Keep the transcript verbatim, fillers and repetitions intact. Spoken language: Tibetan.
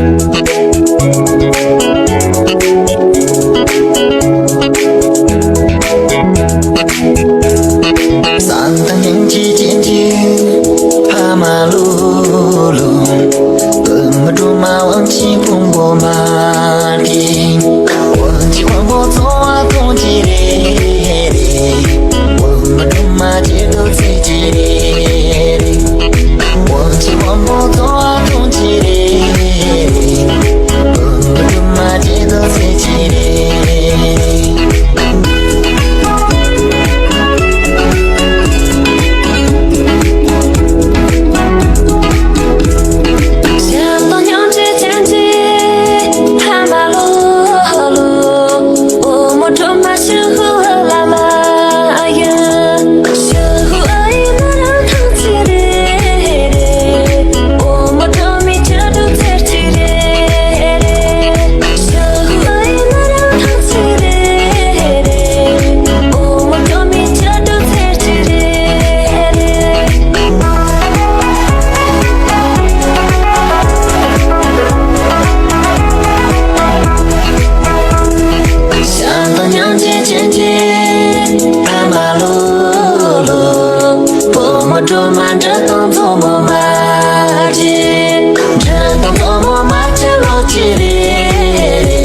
བསམ་དང་སྙིང་རྗེ་ཅན་གྱི་ཕ་མ་ལོ་ལོ། བུ་མོ་སྒྲོལ་མ་དབང་ཆེན་ཕུང་པོ་མ་བསྒྲིགས། དབང་ཆེན་དབང་པོ་ཚོགས་པ་སྟོང་གཅིག་རེད། བུ་མོ་སྒྲོལ་མ་བརྗེད་དུ་ཚེ་གཅིག་རེད། དབང་ཆེན་དབང་པོ་ཚོགས་པ་སྟོང་གཅིག་རེད། བུ་མོ་སྒྲོལ་མ་བརྗེད་དུ་ཚེ་གཅིག་རེད། བྱམས་དང་སྙིང་རྗེ་ཅན་གྱི་ཕ་མ་ལོ་ལོ། བུ་མོ་སྒྲོལ་མ་འདྲ་དང་མཚུངས་པོ་མ་བྱེད། འདྲ་དང་མཚུངས་པོ་མ་བྱེད་ལོ་གཅིག་རེད།